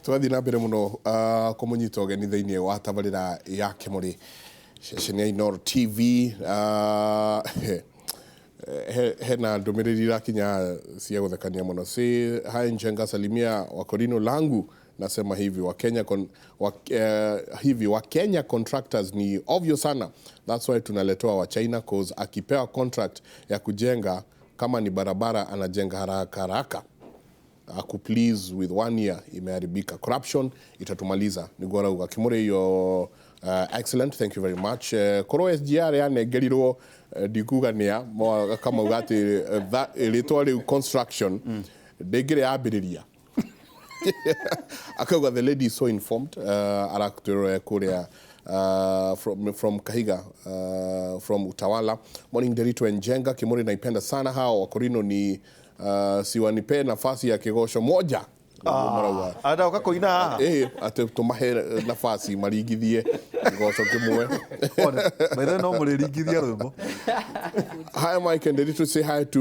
Tũrathiĩ na mbere mũno kũmũnyita ũgeni thĩinĩ wa tabarĩra ya Kĩmũrĩ, ceceni ya Inooro TV. Hena ndũmĩrĩri irakinya cia gũthekania mũno. Say hi Njenga, salimia Wakorino langu, nasema hivi Wakenya hivi Wakenya contractors ni ovyo sana, that's why tunaletewa wa China, cause akipewa contract ya kujenga kama ni barabara anajenga haraka haraka aku please, with one year imeharibika. Corruption itatumaliza. Niguo arauga Kimuri yo. Excellent, thank you very much. Korwo SGR yanengerirwo, ndikuga nĩa akamauga atĩ rĩtwa rĩu construction ndĩngĩrĩ yambĩrĩria. Akauga the lady is so informed. Aratwĩrore kũrĩa from Kahiga, from Utawala. Morning Derito Njenga, Kimuri naipenda sana. Hao Wakorino ni siwanipe nafasi ya kĩgoco moja. Nĩguo marauga. Arenda kũina haha. Ĩ atĩ tũmahe nafasi maringithie kĩgoco kĩmwe. Maitho no mũrĩringithia rwĩmbo. Hi Mike and Derito, say hi to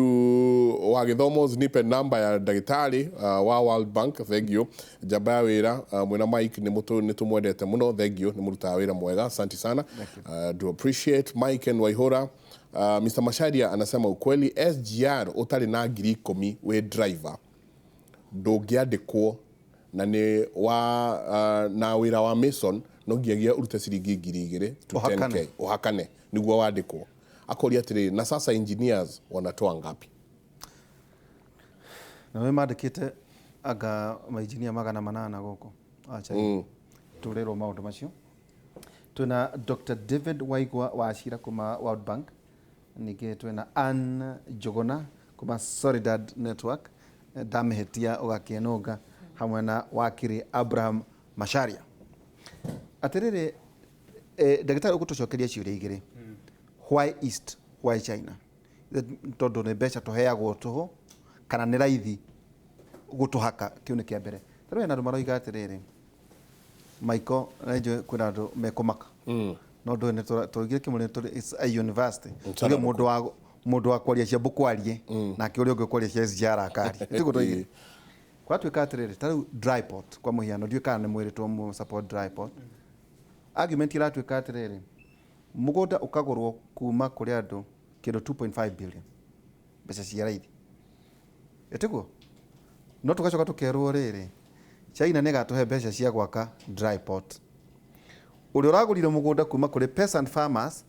Wagithomos, nipe namba ya ndagĩtarĩ wa World Bank, thank you. Njamba ya wĩra, mwĩna Mike nĩ tũmwendete mũno, thank you, nĩ mũrutaga wĩra mwega, asante sana. Do appreciate Mike and Waihura. Mr. Masharia anasema ukweli, SGR ũtarĩ na 10,000 wĩ driver ndũngĩandĩkwo na nĩ wa na wĩra wa mason no nginyagia ũrute ciringi 2,000 to 10K. Ũhakane. Ũhakane nĩguo wandĩkwo. Akoria atĩrĩrĩ, na sasa engineers wanatoa ngapi? Na nĩ mandĩkĩte anga mainjinia 800 gũkũ acha tũrĩrwo maũndũ macio. Twĩna Dr. David Waigwa wa Cira kuma World Bank, ningĩ twĩna Ann Njuguna kuma Solidad Network, ndamĩhĩtia ũgakĩnũnga, hamwe na wakiri Abraham Macharia. Atĩrĩrĩ, ndagĩtarĩ, ũgũtũcokeria ciũria igĩrĩ: why East, why China? Tondũ nĩ mbeca tũheagwo tũhũ kana nĩ raithi gũtũhaka? Kĩu nĩ kĩa mbere. Tarĩu hena andũ maroiga atĩrĩrĩ, Michael, na njũĩ kwĩna andũ mekũmaka, no ndũĩ nĩ tũraugire Kĩmũrĩ tũrĩ, it's a university. Tuge mũndũ wa kwaria cia mbũkũ nake ũrĩa ũngĩ kwaria cia SGR akaria, tiguo twaigire? Kwatuĩka atĩrĩrĩ, ta rĩu dry port kwa mũhiano, ndiũĩ kana nĩ mwĩrĩtwo mũ support dry port. Argument ĩratuĩka atĩrĩrĩ, mũgũnda ũkagũrwo kuma kũrĩ andũ kĩndũ 2.5 billion, mbeca cia raithi, ĩtiguo? No tũgacoka tũkerwo rĩrĩ, China nĩ ĩgatũhe mbeca cia gwaka dry port. Ũrĩa ũragũrire mũgũnda kuma kũrĩ peasant farmers,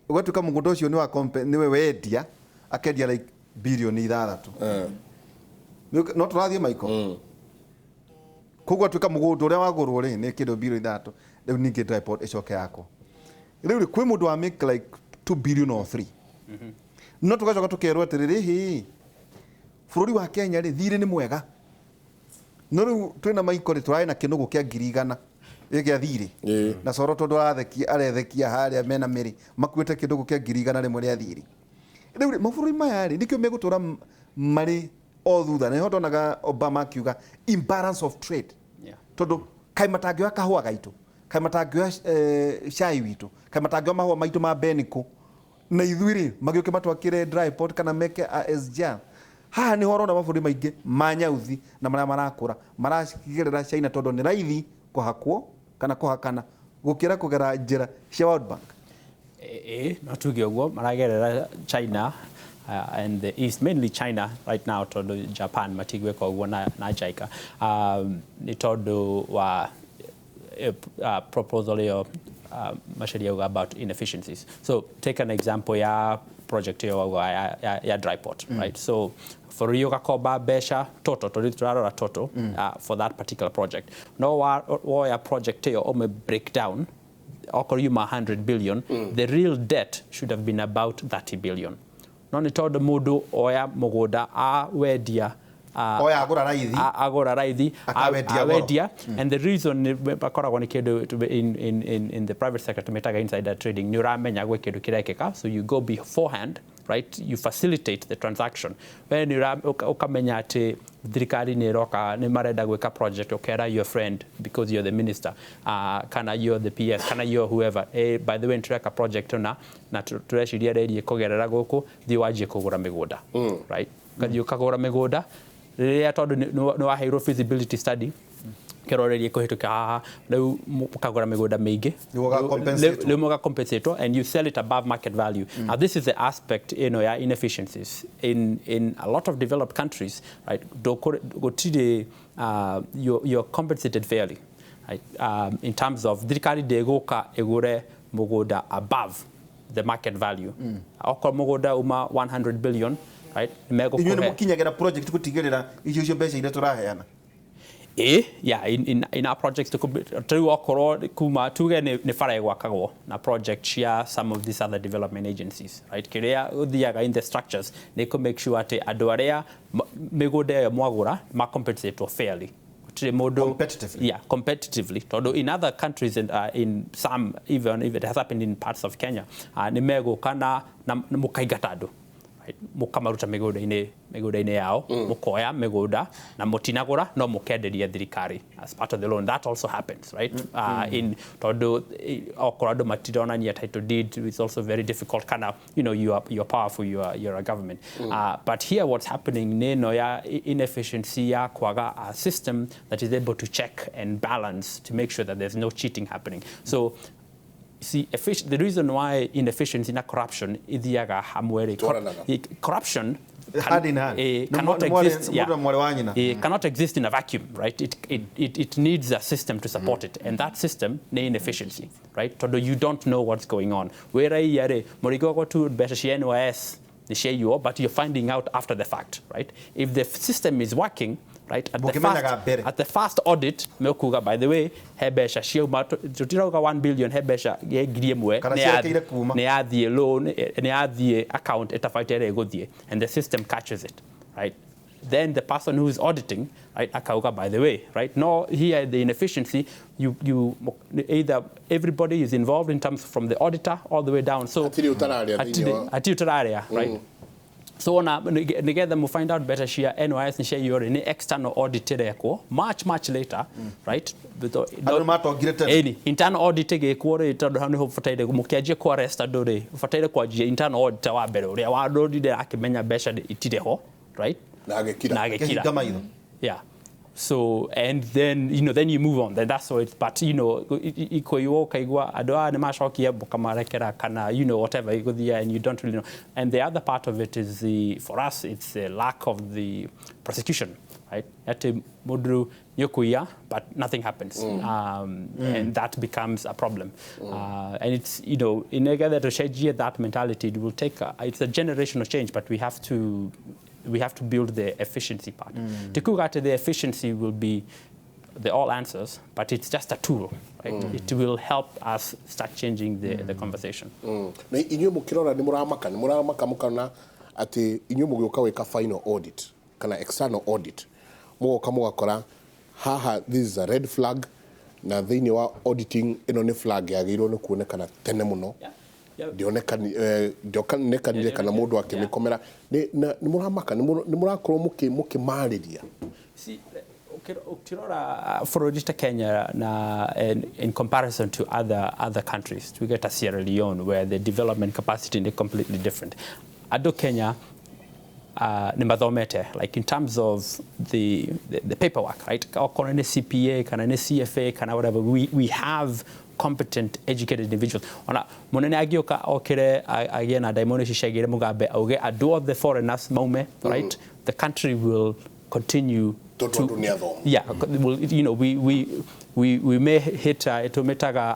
ũgatuĩka mũgũnda ũcio nĩ wa nĩwe wendia, akendia like birioni 6. No tũrathiĩ, Michael, koguo atuĩka mũgũnda ũrĩa wagũrwo rĩ nĩ kĩndũ birioni 6. Rĩu ningĩ dry port ĩcoke yakwo rĩu rĩ, kwĩ mũndũ wa make like 2 billion or 3. No tũgacoka tũkerwo atĩrĩrĩ, hĩ bũrũri wa Kenya rĩ, thirĩ nĩ mwega, no rĩu twĩna Michael rĩ, tũrarĩ na kĩnũgũ kĩa 100,000 gĩa thirĩ. Na coro tondũ arathekia, arethekia harĩa mena mĩrĩ makuĩte kĩndũgũ kĩa 100,000 rĩa thirĩ. Rĩu rĩ, mabũrũri maya rĩ, nĩkĩo megũtũra marĩ o thutha. Nĩho ndonaga Obama akiuga imbalance of trade, tondũ kaĩ matangĩoya kahũa gaitũ, kaĩ matangĩoya cai witũ, kaĩ matangĩoya mahũa maitũ ma Beniko, na ithuĩ rĩ magĩũke matwakĩre dry port kana meke a SGR haha. Nĩho ũrona mabũrũri maingĩ ma nyauthi na marĩa marakũra maragerera China, tondũ nĩ raithi kũhakwo kana kũhakana gũkĩra kũgera njĩra cia World Bank. Ĩ no tuge ũguo, maragerera China and the East, mainly China right now, tondũ Japan matigwĩka ũguo na JICA, nĩ tondũ wa proposal ĩyo Macharia auga about inefficiencies. So take an example ya project ĩyo wauga ya dry port, right? So bũrũri ũgakomba mbeca total, tondũ tũrarora total for that particular project, no woya project ĩyo ũme break down, okorwo yuma 100 billion, the real debt should have been about 30 billion, no nĩ tondũ mũndũ oya mũgũnda awendia Oya agũra raithi. Agũra raithi. Akawendia goro. Awendia. And the reason nĩ bakoragwo nĩ kĩndũ in the private sector tũmĩtaga insider trading. Nĩ ũramenya gwĩ kĩndũ kĩrekĩka, so you go beforehand, right? You facilitate the transaction. We nĩ ũkamenya atĩ thirikari nĩ ĩroka, nĩ marenda gwĩka project, ũkera your friend, because you're the minister, kana you're the PS, kana you're whoever, hey, by the way, nĩtũreka project na tũreciria rĩri kũgerera gũkũ, thiĩ wanjie kũgũra mĩgũnda, right? Ũgathiĩ ũkagũra mĩgũnda rĩrĩa tondũ nĩ waheirwo feasibility study. Kĩrorerie kũhĩtũka haha rĩu mũkagũra mĩgũnda mĩingĩ. Nĩguo ũga-compensate. Rĩu mũga-compensate and you sell it above market value. Now this is the aspect ya inefficiencies in a lot of developed countries, right? Gũtirĩ you're compensated fairly, right? In terms of thirikari ndĩgũka ĩgũre mũgũnda above the market value. Okorwo mũgũnda uma 100 billion, right? Inyuĩ nĩ Megũkũhe mũkinyagĩra project gũtigĩrĩra icio mbeca iria tũraheana? Yeah, in our projects rĩu okorwo kuma tuge nĩ bara ĩgwakagwo na project cia some of these other development agencies, right? Kĩrĩa ũthiaga in the structures nĩ kũ make sure atĩ andũ arĩa mĩgũnda ĩyo mwagũra ma compensate fairly. Gũtirĩ mũndũ. Competitively. Yeah, competitively, tondũ in other countries and in some, even if it has happened in parts of Kenya, nĩ megũka na mũkaingata andũ, right? Mũkamaruta mĩgũnda-inĩ yao, mũkoya mĩgũnda na mũtinagũra no mũkenderia thirikari as part of the loan. That also happens, right? In tondũ okorwo andũ matironania title deed, it's also very difficult kana you're powerful, you're a government. But here what's happening nĩ ĩno ya inefficiency ya kwaga a system that is able to check and balance to make sure that there's no cheating happening. So see, the reason why inefficiency na corruption ithiaga hamwe rĩ, Twaranaga. corruption Hand in hand. Cannot exist, yeah. Mũndũ na mwarĩ wa nyina. Cannot exist in a vacuum, right? It needs a system to support it, and that system nĩ inefficiency, right? Tondũ you don't know what's going on. Wĩra iya rĩ, mũrigo tu mbeca cia NYS nĩ ciaiywo, but you're finding out after the fact, right? If the system is working, right, at the Mũkĩmenyaga first, mbere. at the first audit mekuga, by the way, he mbeca ciauma, tũtirauga 1 billion, he mbeca 1,000 Kana cierekeire kuma. nĩ yathiĩ loan, nĩ yathiĩ account ĩtabaite ĩrĩa ĩgũthiĩ, and the system catches it, right? Then the person who is auditing, right, akauga, by the way, right? No, here the inefficiency, you either everybody is involved in terms from the auditor all the way down. So Hatirĩ ũtararĩa thĩinĩ wa- hatirĩ ũtararĩa, right? So ona nĩgetha mu find out better cia NYS nĩ ciaiywo rĩ, nĩ external audit ĩrekwo much much later, right? Andũ nĩ matongire tene. Ĩni, internal audit ĩgĩkwo rĩ, tondũ hau nĩho ũbataire mũkĩanjia kũ arrest andũ rĩ, ũbataire kwanjia internal audit wa mbere ũrĩa warorire akĩmenya mbeca itirĩ ho, right? Na agĩkira. Na agĩkira. Akĩhinga maitho. Yeah. So, and then, then you move on. Then that's how it, but, ikoiwo ukaigua andũ aya nĩ macokia mũkamarekera kana, whatever, igũthiĩ and you don't really know. And the other part of it is for us, it's the lack of the prosecution, right? Atĩ mũndũ nĩ ũkũiya, but nothing happens. And that becomes a problem. And it's, in order to change that mentality, it will take, it's a generational change, but we have to build the efficiency part. Tikuga atĩ the efficiency will be the all answers, but it's just a tool, right? It will help us start changing the conversation. Na inyuĩ mũkĩrora nĩ mũramaka mũkona atĩ inyuĩ mũgĩũka gwĩka final audit kana external audit, mũgoka mũgakora haha this is a red flag, na thĩinĩ wa auditing ĩno nĩ flag yagĩrĩirwo nĩ kuonekana tene mũno. Ndionekanire kana mũndũ akĩmĩkomera. Nĩ mũramaka, nĩ mũrakorwo mũkĩmarĩria? See, ukirora bũrũri ta Kenya na in comparison to other countries, tuge ta Sierra Leone, where the development capacity is completely different. Andũ Kenya nĩ mathomete, like in terms of the paperwork, right? Okorwo nĩ CPA kana nĩ CFA kana whatever, we have competent educated individuals. Ona munene angĩũka okire agĩe na ndaimono ici ciagĩire Mugabe auge andũ othe foreigners maume, right? The country will continue. Tondũ andũ nĩ athomu. Yeah, well, we may hit tũmĩtaga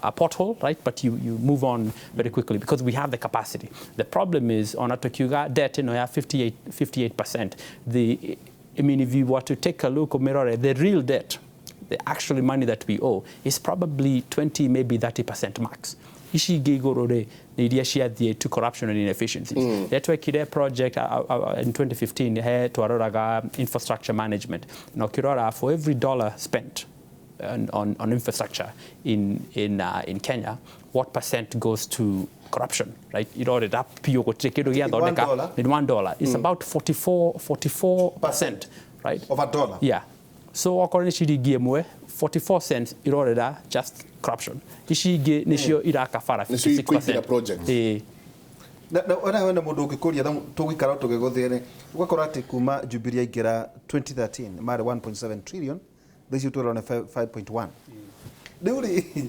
a pothole, right? But you move on very quickly because we have the capacity. The problem is, ona tukiuga debt ĩno ya 58%, I mean, if you were to take a look, ũmĩrore, the real debt, the actual money that we owe, is probably 20, maybe 30% max. Ici ingĩ igũrũ rĩ, nĩ iria ciathiĩ to corruption and inefficiencies. Rĩrĩa twekire project in 2015, he twaroraga infrastructure management, na ũkĩrora for every dollar spent on infrastructure in Kenya, what percent goes to corruption, right? Irorera piũ gũtirĩ kĩndũ gĩathondeka. $1? In $1. It's about 44%, right? Of a dollar? Yeah. So okorwo nĩ ciringi ĩmwe, 44 cents irorera just corruption. Ici ingĩ nĩcio iraka bara. Nĩcio ikũingĩra 56%. projects. Ĩĩ. Na ona wena mũndũ ũngĩkũria tũgũikara tũgĩgũthĩre, ũgakora atĩ kuma Jubilee yaingĩra 2013 marĩ 1.7 trillion. Thaa icio twĩrwo nĩ 5.1. Rĩu rĩ,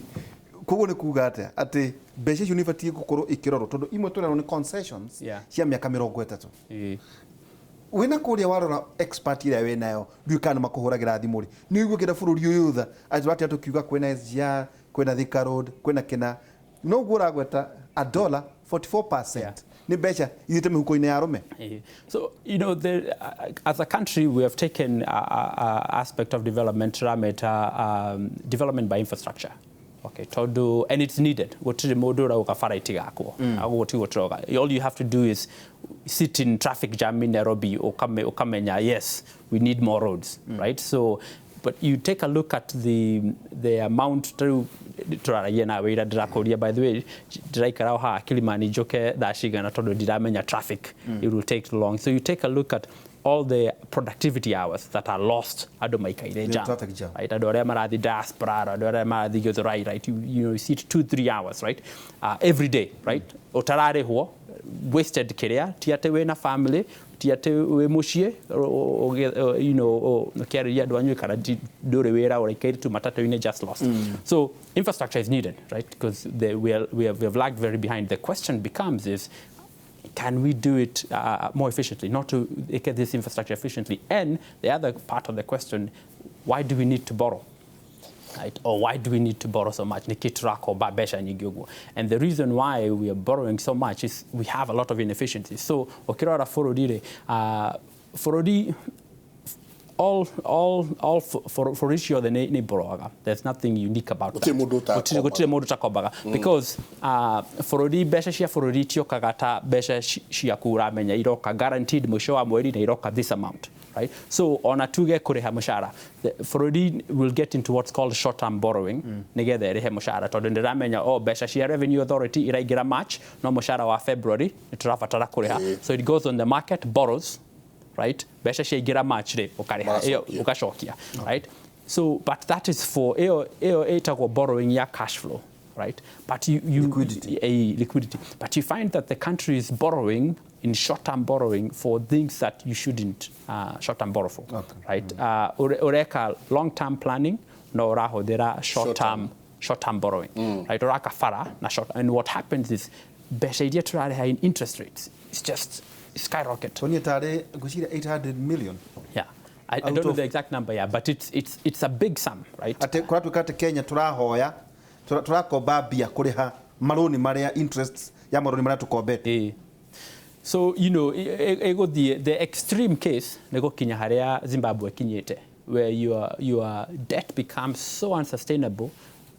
koguo nĩ kuga atĩa atĩ mbeca icio nĩ ibatiĩ gũkorwo ikĩrorwo, tondũ imwe twĩrwo nĩ concessions cia mĩaka 30. Wĩna kũrĩa warora expert ĩrĩa wĩnayo, ndiũĩ kana makũhũragĩra thimũ rĩ, nĩ ũiguĩkĩra bũrũri ũyũ tha atĩ tũratia tũkiuga kwĩna SGR, kwĩna Thika Road, kwĩna kĩna, no ũguo ũragweta a dollar 44% nĩ mbeca ithiĩte mĩhuko-inĩ ya arũme. So, as a country, we have taken a aspect of development, tũrameta development by infrastructure. Okay, tondu, and it's needed. Gũtirĩ mũndũ ũrauga bara itigakwo. Ũguo tiguo tũrauga. All you have to do is sit in traffic jam in Nairobi, ukamenya, yes, we need more roads, right? So, but you take a look at the amount, rĩu tũraragia nawe ira ndĩrakũria, by the way, ndĩraikara o haha Kilimani njoke thaa cigana tondũ ndiramenya traffic, it will take long. So you take a look at all the productivity hours that are lost andũ maikaire jam, traffic jam. Right? Andũ arĩa marathiĩ diaspora, andũ arĩa marathiĩ Githurai, right? You sit 2-3 hours, right? Every day, right? Ũtararĩhwo, wasted kĩrĩa, ti atĩ wĩna family, ti atĩ wĩ mũciĩ, ũkĩarĩria andũ anyu kana ndũrĩ wĩra, ũraikaire tu matatũ-inĩ, just lost. So infrastructure is needed, right? Because we have lagged very behind. The question becomes is, can we do it more efficiently, not to get this infrastructure efficiently? And the other part of the question, why do we need to borrow? Right? Or why do we need to borrow so much? Nĩkĩ tũrakomba mbeca nyingĩ ũguo? And the reason why we are borrowing so much is we have a lot of inefficiencies. So ũkĩrora bũrũri rĩ, bũrũri all bũrũri ciothe nĩ borrowaga. There's nothing unique about Gũtirĩ that. Mũndũ ũtakombaga. Gũtirĩ mũndũ ũtakombaga. Because bũrũri, mbeca cia bũrũri itiokaga ta mbeca ciaku ũramenya iroka guaranteed mũico wa mweri na iroka this amount. Right? So ona tuge kũrĩha mũcara, the bũrũri will get into what's called short-term borrowing nĩgetha ĩrĩhe mũcara, tondũ ndĩramenya, oh, mbeca cia Revenue Authority iraingĩra March, no mũcara wa February nĩ tũrabatara kũrĩha. So it goes on the market, borrows, right? Mbeca ciaingĩra March rĩ, ũkarĩha ĩyo, Magacokia. ũgacokia, right? So but that is for ĩyo ĩtagwo borrowing ya cash flow, right? But you Liquidity. A liquidity. But you find that the country is borrowing in short-term borrowing for things that you shouldn't short-term borrow for, right? Ũreka long-term planning, no ũrahũthĩra short-term borrowing, right? Ũraka bara na short, and what happens is mbeca iria tũrarĩha in interest rates is just skyrocket. Tũnie tarĩ ngwĩciria 800 million. Yeah. I Out don't know of the exact number, yeah, but it's a big sum, right? Atĩ kũratuĩka atĩ Kenya tũrahoya tũrakomba mbia kũrĩha marũni marĩa, interests ya marũni marĩa tũkombete. So, ĩgũthiĩ, the extreme case nĩ gũkinya harĩa Zimbabwe kinyĩte, where your debt becomes so unsustainable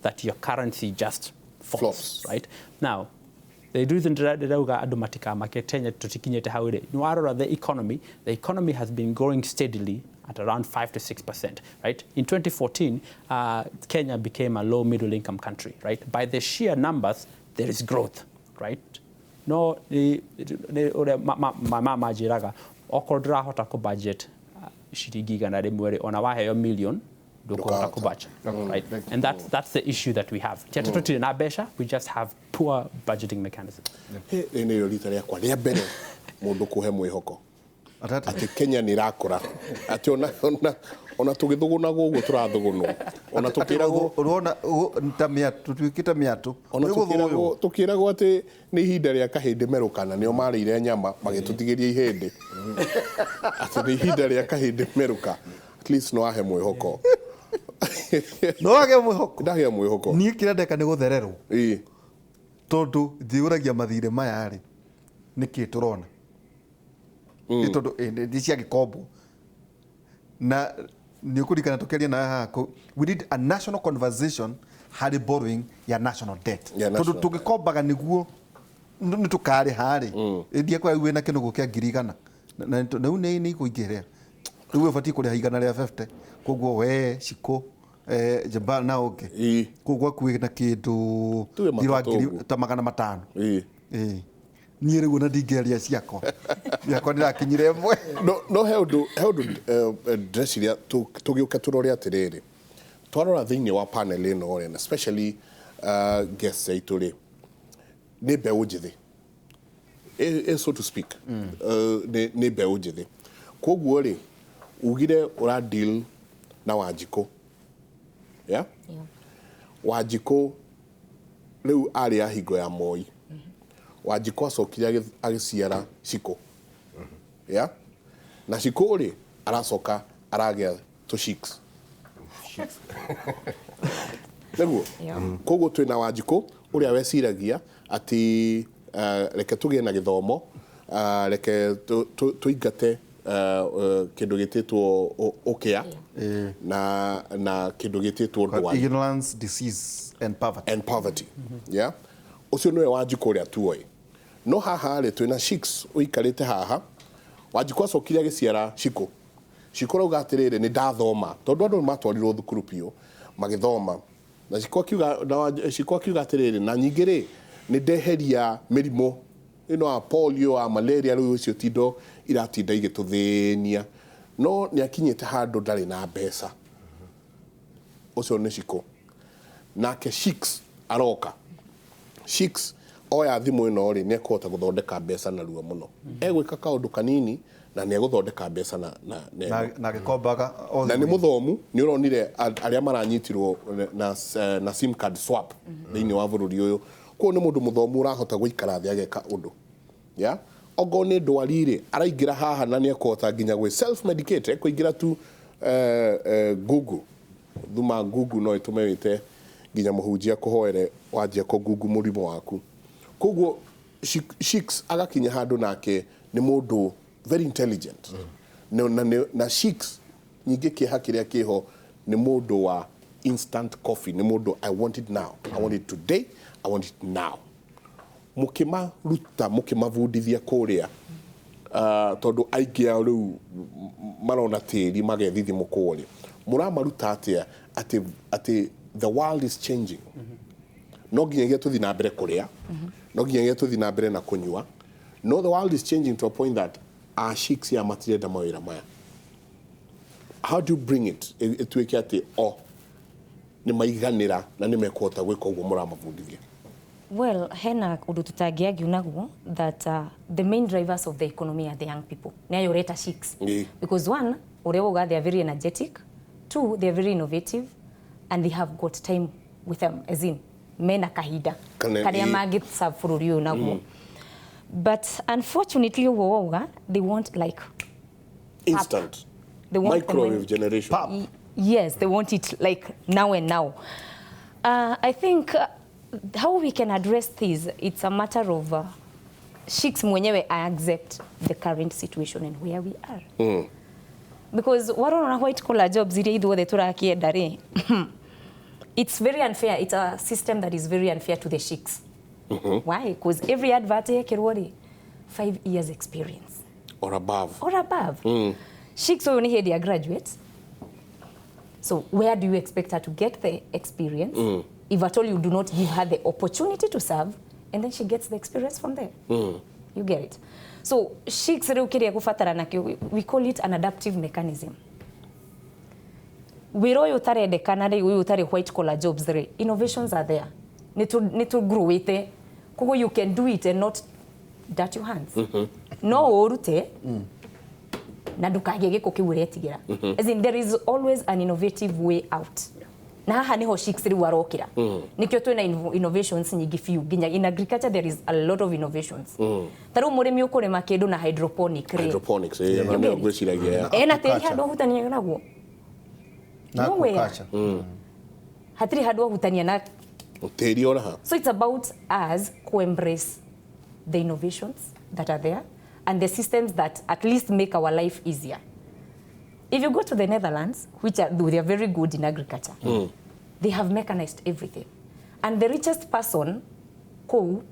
that your currency just falls, Flops. right? Now, the reason ndĩrauga andũ matikamake Kenya tũtikinyĩte hau rĩ, nĩ warora the economy, the economy has been growing steadily at around 5 to 6%, right? In 2014, Kenya became a low middle income country, right? By the sheer numbers, there is growth, right? No, nĩ ũrĩa mama manjĩraga, okorwo ndũrahota kũ budget ciringi 100 rĩ, ona waheo million ndũkũhota Ndũkahota. kũ budget, right? And that's the issue that we have. Ti atĩ tũtirĩ na mbeca, we just have poor budgeting mechanisms. Rĩrĩ nĩrĩo rita rĩakwa rĩa mbere mũndũ kũhe mwĩhoko Atata. Atĩ Kenya nĩ ĩrakũra, atĩ ona tũgĩthũgũnagwo ũguo tũrathũgũnwo, ona tũkĩragwo Ũrona ta mĩatũ, tuĩkĩte mĩatũ. Ona Nĩ gũthũywo. tũkĩragwo atĩ nĩ ihinda rĩa kahĩndĩ merũkana, nĩo marĩire nyama magĩtũtigĩria ihĩndĩ, atĩ nĩ ihinda rĩa kahĩndĩ merũka, at least no ahe mwĩhoko. No wage mwĩhoko. Ndagĩa mwĩhoko. Niĩ kĩrĩa ndeka nĩ gũthererwo, tondũ njiyũragia mathirĩ maya rĩ, nĩkĩ tũrona? Nĩ tondũ nĩ ciagĩkombwo na nĩ ũkũririkana tũkĩaria nawe haha, we need a national conversation harĩ borrowing ya national debt, Ya tondũ national. tũngĩkombaga nĩguo nĩ tũkarĩha rĩ, ĩndia kwa wĩna kĩnũgũ kĩa 100,000, na rĩu nĩ ikũingĩrĩa, rĩu ũbatiĩ kũrĩha 150, koguo we Cikũ, Jabal na ũngĩ, koguo gwaku wĩna kĩndũ Tuge thirĩ wa matatũ ngiri ũguo. ta 500. Ĩĩ. Niĩ rĩu ona ndingĩaria ciakwa, yakwa ndĩrakinyire 1. No he ũndũ ndĩreciria tũgĩũke tũrore atĩrĩrĩ, twarora thĩinĩ wa panel ĩno rĩ, and especially guests aitũ rĩ, nĩ mbeũ njĩthĩ, so to speak, nĩ mbeũ njĩthĩ, koguo rĩ, ugire ũra deal na Wanjikũ. Yeah? Yeah. Wanjikũ rĩu arĩ ya hingo ya Moi. Wanjikũ acokire agĩciara Cikũ. Yeah? Na Cikũ rĩ aracoka aragĩa tũ chicks. Nĩguo? Yeah. Koguo twĩna Wanjikũ ũrĩa weciragia atĩ reke tũgĩe na gĩthomo, reke tũingate kĩndũ gĩtĩtwo ũkĩa na kĩndũ gĩtĩtwo ndwari. Ignorance, disease and poverty. And poverty. Yeah? Ũcio nĩwe Wanjikũ ũrĩa tuoĩ. No haha rĩ twĩna Sheiks ũikarĩte haha. Wanjikũ acokire agĩciara Shikũ. Shikũ rauga atĩrĩrĩ, nĩ ndathoma, tondũ andũ nĩ matwarirwo thukuru biũ magĩthoma. Na Shikũ akiuga, na Shikũ akiuga atĩrĩrĩ, na nyingĩ rĩ nĩ ndeheria mĩrimũ ĩno ya polio, ya malaria, rĩu icio tindo iratinda igĩtũthĩnia. No nĩ akinyĩte handũ ndarĩ na mbeca. Ũcio nĩ Shikũ. Nake Sheiks aroka. Sheiks oya thimũ ĩno rĩ, nĩ ekũhota gũthondeka mbeca narua mũno. Egwĩka kaũndũ kanini na nĩ egũthondeka mbeca na Na na gĩkombaga o na nĩ thimũ-inĩ. Mũthomu nĩ ũronire arĩa maranyitirwo na SIM card swap thĩinĩ wa bũrũri ũyũ. Koguo nĩ mũndũ mũthomu ũrahota gũikara thĩ ageka ũndũ. Yeah? Okorwo nĩ ndwari rĩ, araingĩra haha na nĩ ekũhota nginya gwĩ self medicate, ekũingĩra tu Google. Thuma Google no ĩtũme wĩte nginya mũhunjia kũhoere wanjia kũ Google mũrimũ waku. Koguo Sheiks agakinya handũ nake nĩ mũndũ very intelligent. Na Sheiks nyingĩ kĩeha kĩrĩa kĩho nĩ mũndũ wa instant coffee, nĩ mũndũ I want it now, I want it today, I want it now. Mũkĩmaruta, mũkĩmabundithia kũrĩa, tondũ aingĩ ao rĩu marona tĩri magethithimũkwo rĩ, mũramaruta atĩa atĩ the world is changing? No nginyagia tũthiĩ na mbere kũrĩa, no nginyagia tũthiĩ na mbere na kũnyua, no the world is changing to a point that our sheiks ya matirenda mawĩra maya. How do you bring it ĩtuĩke atĩ o nĩ maiganĩra na nĩ mekũhota gwĩka ũguo mũramabundithia? Well, hena ũndũ tũtangĩargue naguo that the main drivers of the economy are the young people. Nĩ ayo ũreta sheiks. Because one, ũrĩa wauga, they are very energetic. Two, they are very innovative and they have got time with them, as in mena kahinda karĩa mangĩ-serve bũrũri ũyũ naguo. But unfortunately, ũguo wauga, they want like instant. They want the microwave money. Generation. Pap. Yes, they want it like now and now. I think how we can address this, it's a matter of sheiks mwenyewe I accept the current situation and where we are. Because warona white collar jobs iria ithuothe tũrakĩenda rĩ, it's very unfair. It's a system that is very unfair to the sheiks. Why? Because every advert yekĩrwo rĩ, 5 years experience or above. Or above. Sheiks ũyũ nĩ hĩndĩ ya graduate. So where do you expect her to get the experience if at all you do not give her the opportunity to serve, and then she gets the experience from there? You get it? So sheiks rĩu kĩrĩa gũbatara nakĩo, we call it an adaptive mechanism. Wĩra ũyũ ũtarendekana rĩ, ũyũ ũtarĩ white collar jobs rĩ, innovations are there. Nĩ tũ-growĩte. Koguo you can do it and not dirt your hands. No ũrute na ndũkagĩe gĩko kĩu ũretigĩra. As in, there is always an innovative way out. Na haha niho sheiks rĩu arokĩra. Nĩkĩo twĩna innovations nyingĩ biũ. Nginya in agriculture there is a lot of innovations. Ta rĩu mũrĩmi ũkũrĩma kĩndũ na hydroponic rĩ, Hydroponics, na You nĩ get it? ngwĩciragia. Ena tĩri handũ ahutania naguo? Na Nowhere. aquaculture. Hatirĩ handũ ahutania na. Tĩri ora ha. So it's about us to embrace the innovations that are there and the systems that at least make our life easier. If you go to the Netherlands, which are, they are very good in agriculture, they have mechanized everything. And the richest person kũu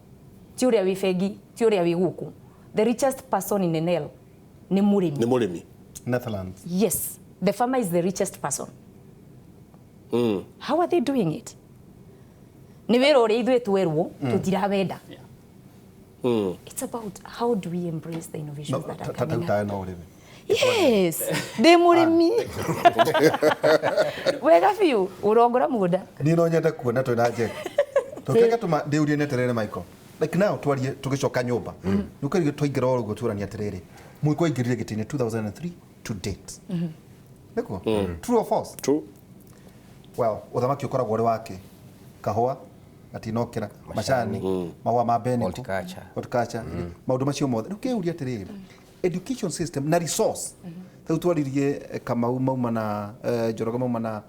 ti ũrĩa wĩ bengi, ti ũrĩa wĩ gũkũ. The richest person in NL nĩ mũrĩmi. Nĩ mũrĩmi. Netherlands. Yes, the farmer is the richest person. How are they doing it? Nĩ wĩra ũrĩa ithuĩ twerwo tũtirawenda. It's about how do we embrace the innovations No, that are coming up. tawe no ũrĩme. Yes, ndĩ mũrĩmi. Wega biũ, ũrongora mũgũnda. Niĩ no nyende kuona twĩna Njenga tũkĩreka tũma ndĩũrie nĩ atĩrĩrĩ, Michael, like now twarie tũgĩcoka nyũmba nĩ ũkĩrigwo twaingĩra o ũguo tũrania atĩrĩrĩ, Mũiko aingĩrire gĩtĩ-inĩ 2003 to date, nĩguo? True or false? True. Well, uthamaki ukoragwo uri wake kahua gatinokira macani mahua ma beniko horticulture maundu macio mothe. Riu kiuria atiriri, education system na resource tau twaririe Kamau mauma na Njoroge mauma na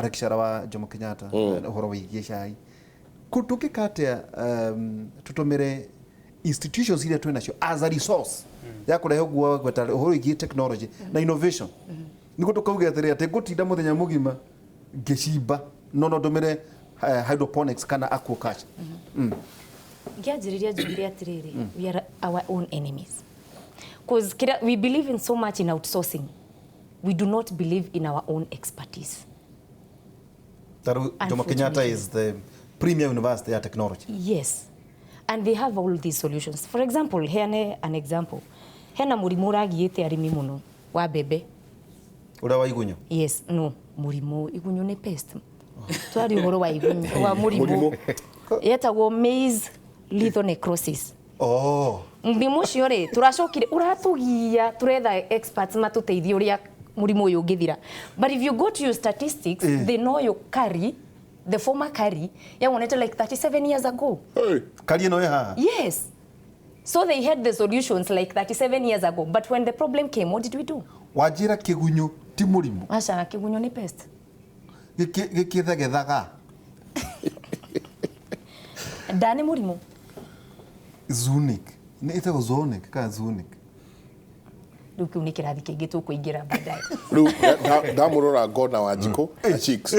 lecturer wa Jomo Kenyatta uhoro wigie cai tungika atia tutumire institutions iria twĩ nacio as a resource ya kũrehe ũguo gweta ũhoro wĩgiĩ technology na innovation nĩguo tũkauge atĩrĩ atĩ ngũtinda mũthenya mũgima ngĩcimba no no ndũmĩre hydroponics kana aquaculture. Ngĩanjĩrĩria njuge atĩrĩrĩ, we are our own enemies because we believe in so much in outsourcing. We do not believe in our own expertise. Taru Jomo Kenyatta is the premier university ya technology. Yes, and they have all these solutions. For example, heane an example, hena mũrimũ ũragiĩte arĩmi mũno wa mbembe. Ũrĩa wa igunyũ? Yes, no, mũrimũ igunyũ nĩ pest. Twari ũhoro wa igunyũ wa mũrimũ yetagwo maize lethal necrosis. Oh. Mũrimũ ũcio rĩ, tũracokire ũratũgia tũretha experts matũteithie ũrĩa mũrimũ ũyũ ũngĩthira. But if you go to your statistics, they know your carry, the former carry, yawonete like 37 years ago. Hey. Kari ĩno ĩ haha? Yes. So they had the solutions like 37 years ago. But when the problem came, what did we do? Wanjĩra kĩgunyũ ti mũrimũ. Aca, kĩgunyũ nĩ pest. Gĩkĩthegethaga. Nda nĩ mũrimũ. Zunic. Nĩ ĩtagwo zonic kana zunic? Rĩu kĩu nĩ kĩrathi kĩngĩ tũkũingĩra baadaye. Rĩu ndamũrora ngona Wanjikũ na chicks.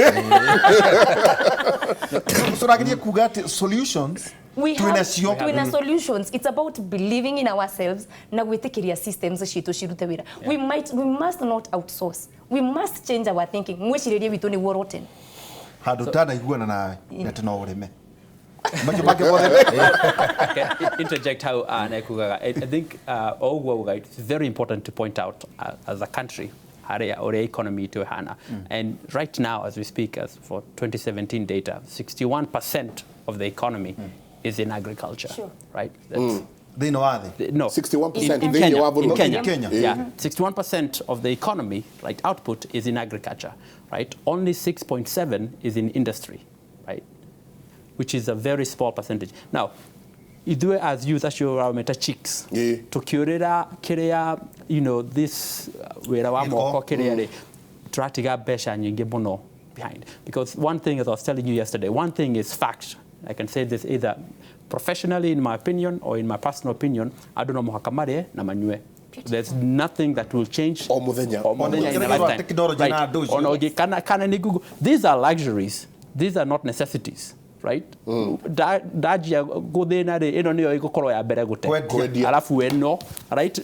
Tũrageria kuga atĩ solutions We twĩna cio. Twĩna solutions. It's about believing in ourselves na gwĩtĩkĩria systems citũ cirute wĩra. We must not outsource. We must change our thinking. Mwĩcirĩrie witũ nĩguo rotten. Handũ tanaiguana nawe nĩ atĩ no ũrĩme. Macio mangĩ mothe. Okay, interject how Nekugaga. I think Ogwo, it's very important to point out as a country harĩa ũrĩa economy itũ ĩhana. And right now, as we speak, as for 2017 data, 61% of the economy is in agriculture. Sure. Right? That's Thĩinĩ wa thĩ? No. 61% In thĩinĩ Kenya. wa bũrũri. In Kenya. In Kenya. Yeah. 61% of the economy, right, output is in agriculture, right? Only 6.7 is in industry, right? Which is a very small percentage. Now, ithuĩ as youth acio ũrameta chicks, tũkĩũrĩra kĩrĩa, you know, this wĩra wa Gĩko. moko kĩrĩa rĩ, tũratiga mbeca nyingĩ mũno behind. Because one thing, as I was telling you yesterday, one thing is fact. I can say this either professionally in my opinion or in my personal opinion, andũ no mũhaka marĩe na manyue. There's nothing that will change. O mũthenya. O mũthenya in a lifetime. Technology Right. na andũ ũcio. Ona ũngĩ, kana nĩ Google. These are luxuries. These are not necessities. Right? Ndanjia gũthĩna rĩ, ĩno nĩyo ĩgũkorwo ya mbere gũte. Kwendia. Alafu ĩno, right?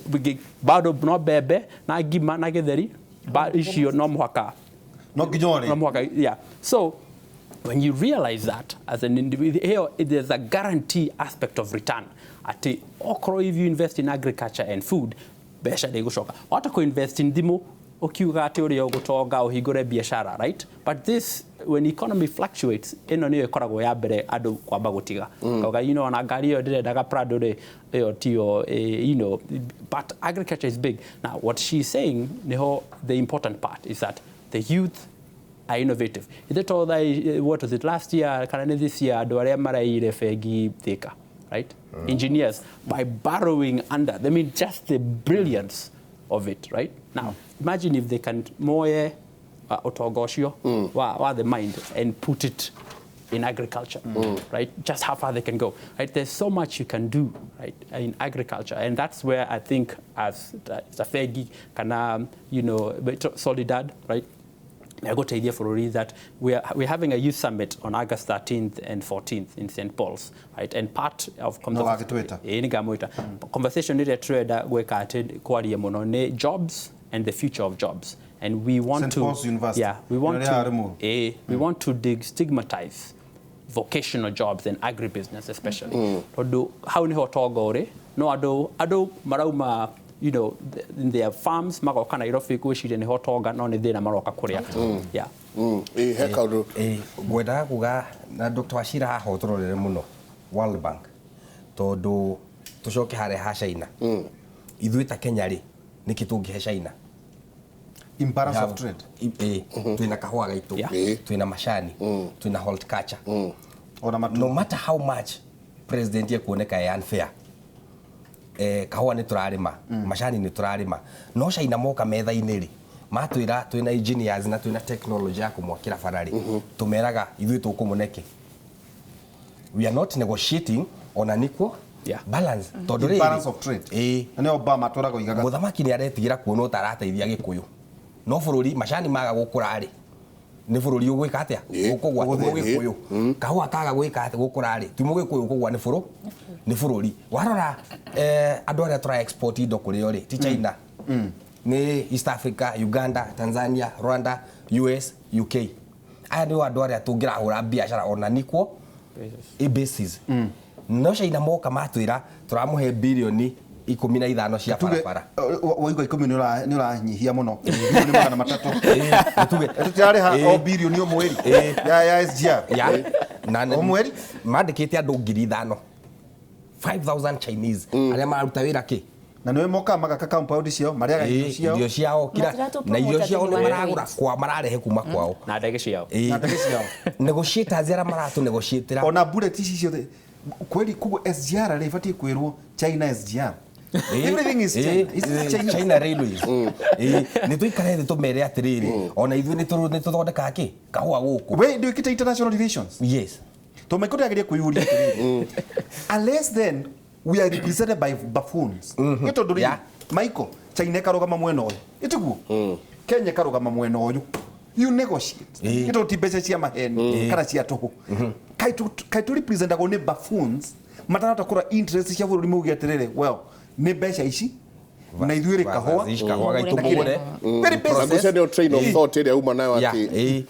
Bado no mbembe na ngima na gĩtheri, icio no mũhaka. No nginya ũrĩe. No mũhaka, yeah. So when you realize that as an individual, here there's a guarantee aspect of return. Ati okorwo if you invest in agriculture and food, mbeca ndĩgũcoka. Wahota kũ-invest in thimũ ũkiuga atĩ ũrĩa ũgũtonga ũhingũre biacara, right? But this, when economy fluctuates, ĩno nĩyo ĩkoragwo ya mbere andũ kwamba gũtiga. Kauga, you know, ona ngari ĩyo ndĩrendaga Prado rĩ, ĩyo tiyo, you know, but agriculture is big. Now, what she's saying, nĩho the important part is that the youth are innovative. Ithe to thaa, what was it, last year, kana nĩ this year, andũ arĩa maraiyire bengi Thika, right? Engineers, by borrowing under, I mean, just the brilliance of it, right? Now, imagine if they can moye ũtonga ũcio wa the mind and put it in agriculture, right? Just how far they can go, right? There's so much you can do, right, in agriculture, and that's where I think as Safegi, kana, you know, Solidad, right? Megũteithia bũrũri that we're having a youth summit on August 13th and 14th in St. Paul's, right? And part of No wagĩtwĩta. Ĩĩ, nĩngamwĩta. Conversation ĩrĩa tũrenda gwĩka atĩ kwaria mũno nĩ jobs and the future of jobs. And we want St. to Paul's University. Yeah, we want Ĩrĩa to yarĩ we want to destigmatize vocational jobs and agribusiness especially. Tondũ hau nĩho ũtonga ũrĩ, no andũ marauma, you know, in their farms magoka Nairobi gwĩciria nĩho ũtonga, no nĩ thĩna maroka kũrĩa. Yeah. Ĩ, he kaũndũ. Ngwendaga kuga na Dr. Wachira haha ũtũrorere mũno World Bank, tondũ tũcoke harĩa ha China. Ithuĩ ta Kenya rĩ, nĩkĩ tũngĩhe China? Imbalance of trade. Twina kahũa gaitũ, twina macani, twina horticulture. Ona matu. No matter how much president ekuoneka e unfair, kahũa nĩ tũrarĩma, macani nĩ tũrarĩma, no China moka metha-inĩ rĩ, matwĩra twĩna engineers na twĩna technology ya kũmwakĩra bara rĩ, tũmeraga ithuĩ tũkũmũneke. We are not negotiating on an equal balance. Tondũ rĩrĩ, Imbalance of trade. Na nĩ Obama atũraga oigaga. Mũthamaki nĩ aretigĩra kuonwo ta arateithia Gĩkũyũ, no bũrũri macani maga gũkũra rĩ, nĩ bũrũri ũgwĩka atĩa? Ũkũgwa. Ti Mũgĩkũyũ. Kahũa kaga gwĩka atĩa gũkũra rĩ, ti Mũgĩkũyũ ũkũgwa, nĩ nĩ bũrũri. Warora andũ arĩa tũra export indo kũrĩ o rĩ, ti China, nĩ East Africa, Uganda, Tanzania, Rwanda, US, UK. Aya nĩo andũ arĩa tũngĩrahũra biacara ona nĩkuo a basis. No China moka matwĩra tũramũhe 15 bilioni cia Tuge barabara. Waigua 10 nĩ ũranyihia mũno. Bilioni 300. Nĩ tuge Tũtirarĩha o bilioni o mweri ya SGR. Ya na O mweri? Mandĩkĩte andũ 5,000, 5000 Chinese arĩa mararuta wĩra kĩ. Na nĩwe mokaga magaka compound ciao, marĩaga irio ciao. Irio ciao kira Matiratũ na irio promote ciao atĩ nĩ nĩ maragũra white. kwa mararehe kuma kwao. Na ndege ciao. Na ndege ciao. Negotiators arĩa maratũ negotiatĩra. Ona bullet ici ciothe kweli. Koguo SGR rĩ ibatiĩ kwĩrwo China SGR. Everything is China. It's China. China Railways. Nĩ tũikare thĩ tũmere atĩrĩrĩ, ona ithuĩ nĩ tũthondekaga kĩ kahũa gũkũ. We ndwĩkĩte international relations? Yes. To maiko ndĩrageria kwĩyũria atĩrĩrĩ, unless then we are represented by buffoons, nĩ tondũ rĩ, Michael, China ĩkarũgama mwena ũyũ, ĩtiguo Kenya ĩkarũgama mwena ũyũ, you negotiate. Nĩ tondũ ti mbeca cia maheni kana cia tũhũ. Kaĩ tũ representagwo nĩ buffoons matarahota kũrora interest cia bũrũri, mauge atĩrĩrĩ, well, nĩ mbeca ici na ithuĩ rĩ kahũa. Ici kahũa gaitũ Mũgũre. mũgũre. Very basic. Na ngwĩciria nĩyo train of thought ĩrĩa uma nayo atĩ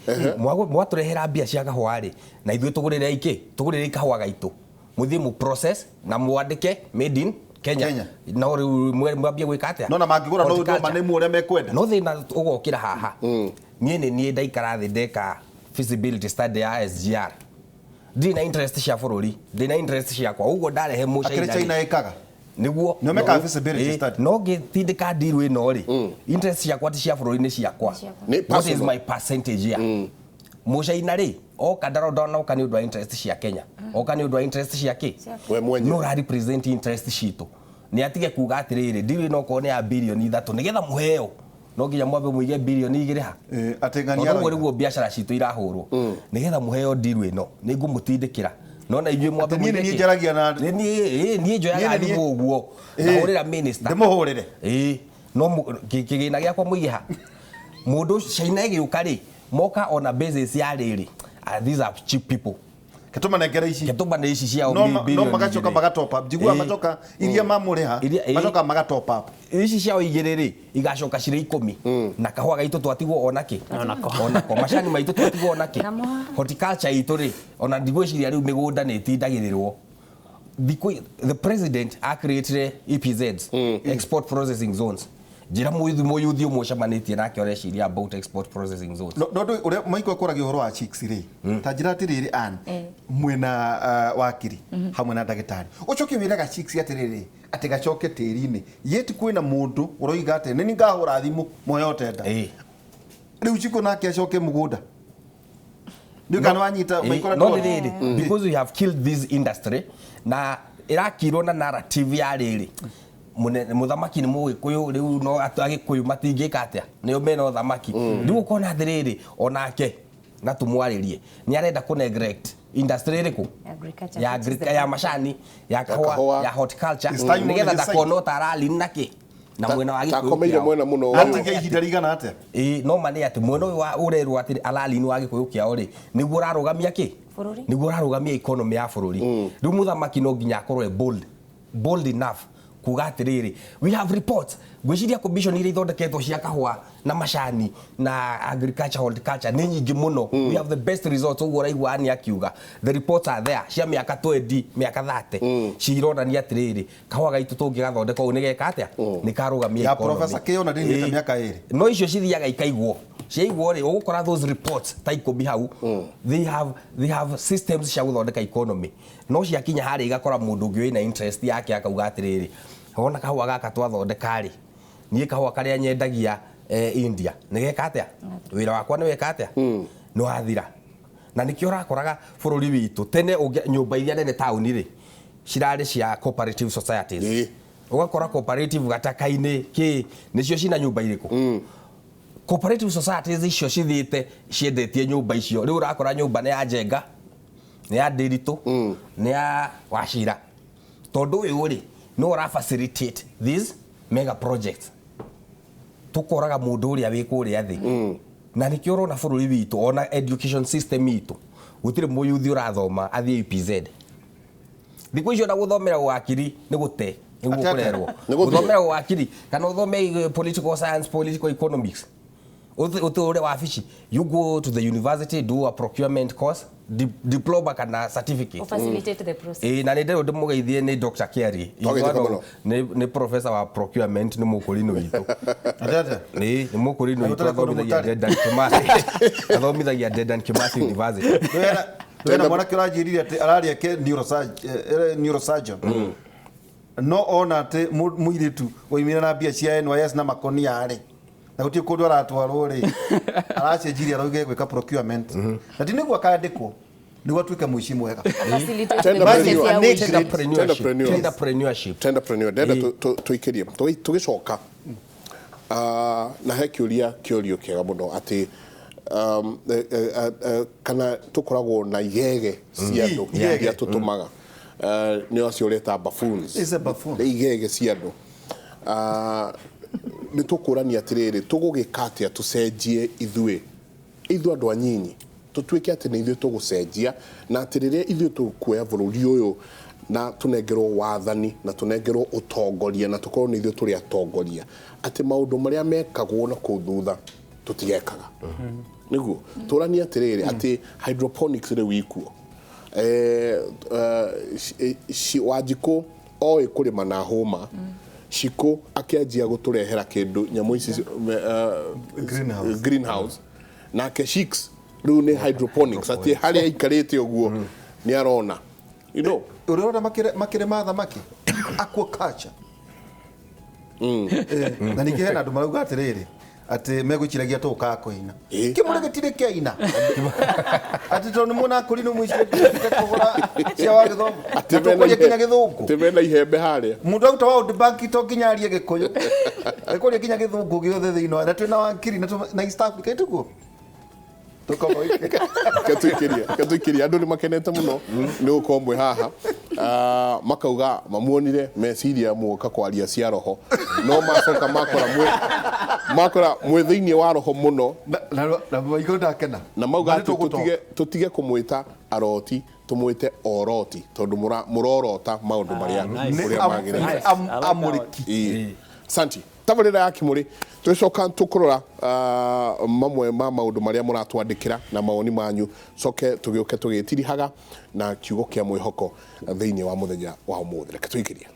Mwatũrehera mbia cia kahũa rĩ, na ithuĩ tũgũrĩre ikĩ, tũgũrĩre kahũa gaitũ, mũthiĩ mũ process na mwandĩke made in Kenya. Kenya. No rĩu mwambie gwĩka atĩa? No na mangĩgũra no Horticulture. manĩmu ũrĩa mekwenda. No thĩna ũgokĩra haha, niĩ nĩ niĩ ndaikara thĩ ndeka feasibility study ya SGR, ndirĩ na interest cia bũrũri, ndĩ na interest ciakwa. Ũguo ndarehe Akĩrĩ mũcaina China rĩ, ĩkaga nĩguo Nĩo mekaga feasibility study. No ngĩtindĩka deal ĩno rĩ, interest ciakwa ti cia bũrũri, nĩ ciakwa. Nĩ What is personal. my percentage ya mũcaina rĩ oka? Ndarona oka nĩ ũndũ wa interest cia Kenya, oka nĩ ũndũ wa interest cia kĩ? We mwenyewe. No ũra represent interest citũ. Nĩ atige kuga atĩrĩrĩ, deal ĩno okorwo nĩ ya 3 bilioni, nĩgetha mũheo no nginya mwambe mũige 2 bilioni ha. Atĩ ng'ania Tondũ ũguo aroiga. nĩguo biacara citũ irahũrwo. Nĩgetha mũheo deal ĩno nĩ ngũmũtindĩkĩra, no na inyuĩ mwambe Atĩ niĩ nĩ mũige niĩ kĩ? njaragia na- Niĩ njoyaga Niĩ nĩ niĩ- thimũ ũguo ngahũrĩra minister. Ndĩmũhũrĩre. Ĩĩ, no kĩgĩna gĩakwa mũige ha. Mũndũ China ĩgĩũka rĩ, moka ona basis ya rĩrĩ, ah, these are cheap people. Ketũmanengere ici. Ketũmane ici ciao no no bilioni magacoka 2. magatop up, njiguaga macoka iria mamũrĩha, macoka magatop up. Ici ciao igĩrĩ rĩ, igacoka cirĩ 10, na kahũa gaitũ twatigwo ona kĩ? Onako. Onako macani maitũ twatigwo ona kĩ? Namo. Horticulture itũ rĩ, ona ndigwĩciria rĩu mĩgũnda nĩ ĩtindagĩrĩrwo. Thikũ the president acreatire EPZs, export processing zones. Njĩra mũyuthi ũmwe ũcemanĩtie nake ũreciria about export processing zones. No ndũ ũrĩa Maiko akũragia ũhoro wa chicks rĩ, ta njĩra atĩrĩrĩ, Ann, mwĩna wakiri hamwe na ndagĩtarĩ, ũcoke wĩraga chicks atĩrĩrĩ atĩ gacoke tĩri-inĩ, yet kwĩna mũndũ ũroiga atĩ nĩ ngahũra thimũ mũheo tenda. Rĩu chiko nake acoke mũgũnda nĩ kana wanyita Maiko? No nĩ rĩrĩ, because we have killed this industry na ĩrakirwo na narrative ya rĩrĩ, mũthamaki nĩ mũgĩkũyũ, rĩu no agĩkũyũ matingĩka atĩa, nĩo mena ũthamaki. Rĩu ũkona atĩrĩrĩ, onake na tũmwarĩrie nĩ arenda kũ neglect industry ĩrĩkũ? Agriculture, Ya which is the ya macani, ya kahũa, kahũa. ya horticulture, It's time on nĩgetha his side. ndakonwo ta aralini na kĩ na mwena wa Gĩkũyũ Takomeire kĩao. mwena mũno. Atige ihinda rĩigana atĩa? Ĩĩ, no ma nĩ atĩ mwena ũyũ wa ũrerwo atĩ aralini wa Gĩkũyũ kĩao rĩ, nĩguo ũrarũgamia kĩ? Bũrũri. Nĩguo ũrarũgamia economy ya bũrũri. Rĩu mũthamaki no nginya akorwo e bold, bold enough kuga atĩrĩrĩ, we have reports. Ngwĩciria commission iria ithondeketwo cia kahũa na macani na agriculture, horticulture nĩ nyingĩ mũno. We have the best results. Ũguo ũraigua ani akiuga the reports are there cia mĩaka 20, mĩaka 30, cironania atĩrĩrĩ, kahũa gaitũ tũngĩgathondeka ũũ nĩ geka atĩa, nĩ karũgamia Ya economy. Professor Kĩona ndĩnĩte mĩaka 2. No icio cithiaga ikaigwo, ciaigwo rĩ, ũgũkora those reports ta 10 hau, they have systems cia gũthondeka economy, no ciakinya harĩa igakora mũndũ ũngĩ wĩna interest yake akauga atĩrĩrĩ, wona kahũa gaka twathondeka rĩ, niĩ kahũa karĩa nyendagia India nĩ geka atĩa wĩra wakwa nĩ weka atĩa nĩ wathira. Na nĩkĩo ũrakoraga bũrũri witũ tene nyũmba iria nene taũni rĩ cirarĩ cia cooperative societies. Ũgakora cooperative gataka-inĩ kĩ nĩcio cina nyũmba irĩkũ. Cooperative societies icio cithiĩte ciendetie nyũmba icio. Rĩu ũrakora nyũmba nĩ ya Njenga, nĩ ya Ndĩritũ, nĩ ya Wachira, tondũ ũyũ rĩ no ũra facilitate these mega projects. Tũkoraga mũndũ ũrĩa wĩ kũrĩa thĩ. Na nĩkĩo ũrona bũrũri witũ ona education system itũ gũtirĩ mũyuthi ũrathoma athiĩ UPZ thikũ icio, na gũthomera ũwakiri nĩ gũte nĩguo. Atĩ atĩa? Kũrerwo Nĩ gũthiĩ. gũthomera ũwakiri kana ũthome political science, political economics, ũtũre wabici. You go to the university, do a procurement course, diploma kana certificate. Facilitate the process. Ĩĩ, na nĩ ndĩrĩ ndĩmũgeithie nĩ Dr. Kerry. Twageithĩka mũno. Nĩ professor wa procurement, nĩ mũkũrinũ witũ. Atĩ atĩa? Ĩĩ, nĩ mũkũrinũ witũ. Agũtara kũndũ Athomithagia mũtarĩ. Dedan Kimathi, athomithagia Dedan Kimathi University. Wena mwanake ũranjĩrire atĩ araria ke neurosurgeon no ona atĩ mũirĩtu waimire na mbia cia NYS na makonia rĩ na gũtirĩ kũndũ aratwarwo rĩ aracenjirie arauge gwĩka procurement na ti nĩguo akandĩkwo nĩguo atuĩke mũici mwega. Facilitate the Tenderpreneur. process ya Next. ũici. Tenderpreneurship. Tenderpreneur. Tenderpreneurship. Tenderpreneur ndenda tuikirie tugicoka. Na he kiuria kĩũrio kĩega mũno atĩ kana tũkoragwo na igege cia andũ Igege. iria tũtũmaga. Nĩ acio ũreta buffoons. Is a buffoon. Nĩ igege cia andũ. Nĩ tũkũrania atĩrĩrĩ, tũgũgĩka atĩa tũcenjie ithuĩ andũ anyinyi tũtuĩke atĩ nĩ ithuĩ tũgũcenjia na atĩ rĩrĩa ithuĩ tũkuoya bũrũri ũyũ na tũnengerwo wathani na tũnengerwo ũtongoria na tũkorwo nĩ ithuĩ tũrĩ atongoria atĩ maũndũ marĩa mekagwo na kũu thutha tũtigekaga. Nĩguo tũranie atĩrĩrĩ atĩ hydroponics rĩu ikuo. Wanjikũ oĩ kũrĩma na hũma. Shiko akĩanjia gũtũrehera kĩndũ nyamũ ici Greenhouse. Greenhouse. Nake Shix rĩu nĩ hydroponics atĩ harĩa aikarĩte ũguo nĩ arona you know Ũrĩa ũrona makĩrĩma thamaki aquaculture. Na ningĩ hena andũ marauga atĩrĩrĩ atĩ megwĩciragia tũkaga kũina kĩmũrĩ gĩtirĩ kĩaina atĩ tondũ nĩ muona akũrinũ mwĩciragia kũgũra cia wa gĩthomo na tũkwaria nginya gĩthũngũ. Atĩ mena ihembe harĩa. Mũndũ aruta wa Bank to nginya arie gĩkũyũ ekwaria nginya gĩthũngũ gĩothe thĩinĩ wa na twĩna wakiri na na East Africa ĩtiguo tũkamoike. Ketuikirie andũ nĩ makenete mũno nĩ gũkorwo mwĩ haha. Makauga mamuonire meciria muoka kwaria cia roho no macoka makora mwĩ thĩinĩ wa roho mũno. Na maigũ ndakena. Na mauga Na atĩ nĩtũgũtonga. tũtige kũmwĩta aroti, tũmwĩte oroti tondũ mũrorota maũndũ marĩa Nice. ũrĩa Nĩ magĩrĩire. Nice. I like that one. amũrĩki. Ĩĩ. Santi tabarĩra ya Kimũrĩ tũgĩcoka tũkũrora mamwe ma maũndũ marĩa mũratwandĩkĩra na mawoni manyu coke tũgĩũke tũgĩtirihaga na kiugo kĩa mwĩhoko thĩinĩ wa mũthenya wa ũmũthĩ. Reke tũikĩrie.